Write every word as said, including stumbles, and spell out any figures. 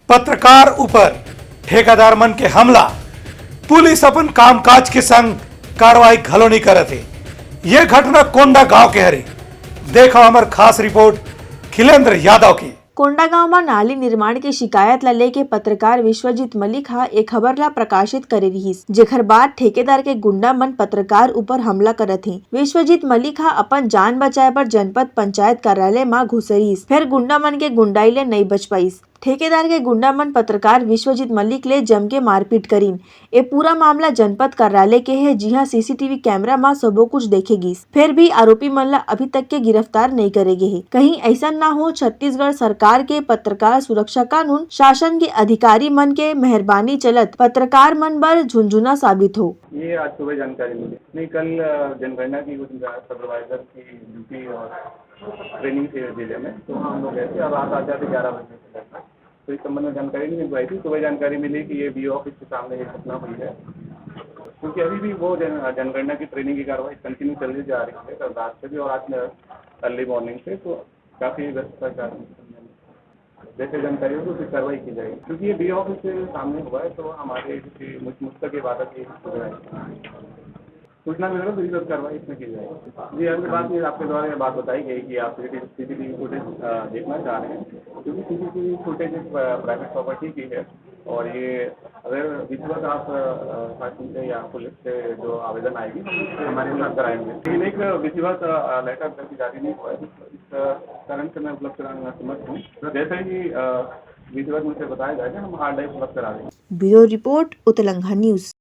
पत्रकार ऊपर ठेकेदार मन के हमला, पुलिस अपन कामकाज के संग कार्रवाई घलो नहीं करत हे। ये घटना कोंडागांव के हरे। देखो हमर खास रिपोर्ट खिलेंद्र यादव के। कोंडागांव म नाली निर्माण के शिकायत ला लेके पत्रकार विश्वजीत मलिक ह ए खबर ला प्रकाशित करे रिहिस, जेखर बाद ठेकेदार के गुंडा मन पत्रकार ऊपर हमला करत हे। विश्वजीत मलिक ह अपन जान बचाए बर जनपद पंचायत कार्यालय म घुसरिस, फेर गुंडा मन के गुंडाई ले नइ बच पाइस। ठेकेदार के गुंडा मन पत्रकार विश्वजीत मलिक ले जम के मारपीट करिन। ए पूरा मामला जनपद कार्यालय के हे, जिहां सीसीटीवी कैमरा म सबो कुछ देखे गिस। फेर भी आरोपी मन ला अभी तक के गिरफ्तार नइ करे गे हे। कहीं ऐसा ना हो, छत्तीसगढ़ सरकार के पत्रकार सुरक्षा कानून शासन के अधिकारी मन के मेहरबानी चलत पत्रकार मन बर झुनझुना साबित हो। ये आज सुबह जानकारी मिली। नहीं, कल, अ, जनगणना की कुछ सुपरवाइजर की ड्यूटी और ट्रेनिंग थी जिले में, तो हम लोग गए थे और रात आते आते ग्यारह बजे से लगभग। तो इस संबंध में जानकारी नहीं मिल पाई थी। सुबह जानकारी मिली कि ये बीओ ऑफिस के सामने ये घटना हुई है, क्योंकि अभी भी वो जन-, जनगणना की ट्रेनिंग की कार्रवाई कंटिन्यू चली जा रही है कल रात से भी और आज अर्ली मॉर्निंग से, तो काफ़ी व्यस्तता का जैसे जानकारी होगी, उसकी कार्रवाई की जाएगी, क्योंकि ये बीओ ऑफिस के सामने हुआ है, तो हमारे मुझ, मुझ तक ये बात की सूचना है। सूचना मिलेगा तो विधिवत कार्रवाई इसमें की जाएगी। जी, अगली बात ये आपके द्वारा ये बात बताई गई कि आप सीसीटीवी फुटेज, अ, देखना चाह रहे हैं, क्योंकि सीसीटीवी फुटेज एक प्रा-, प्राइवेट प्रॉपर्टी की है और ये अगर विधिवत आप, अ, शासन से या पुलिस से जो आवेदन आएगी, हम हमारे साथ कराएंगे। लेकिन एक विधिवत, अ, लेटर अभी जारी नहीं हुआ है, इस, इस, अ, कारण से मैं उपलब्ध कराने में असमर्थ हूँ। तो जैसे ही, अ, विधिवत मुझसे बताया जाएगा, हम हार्ड ड्राइव उपलब्ध करा देंगे। Bureau report, Utlangha news.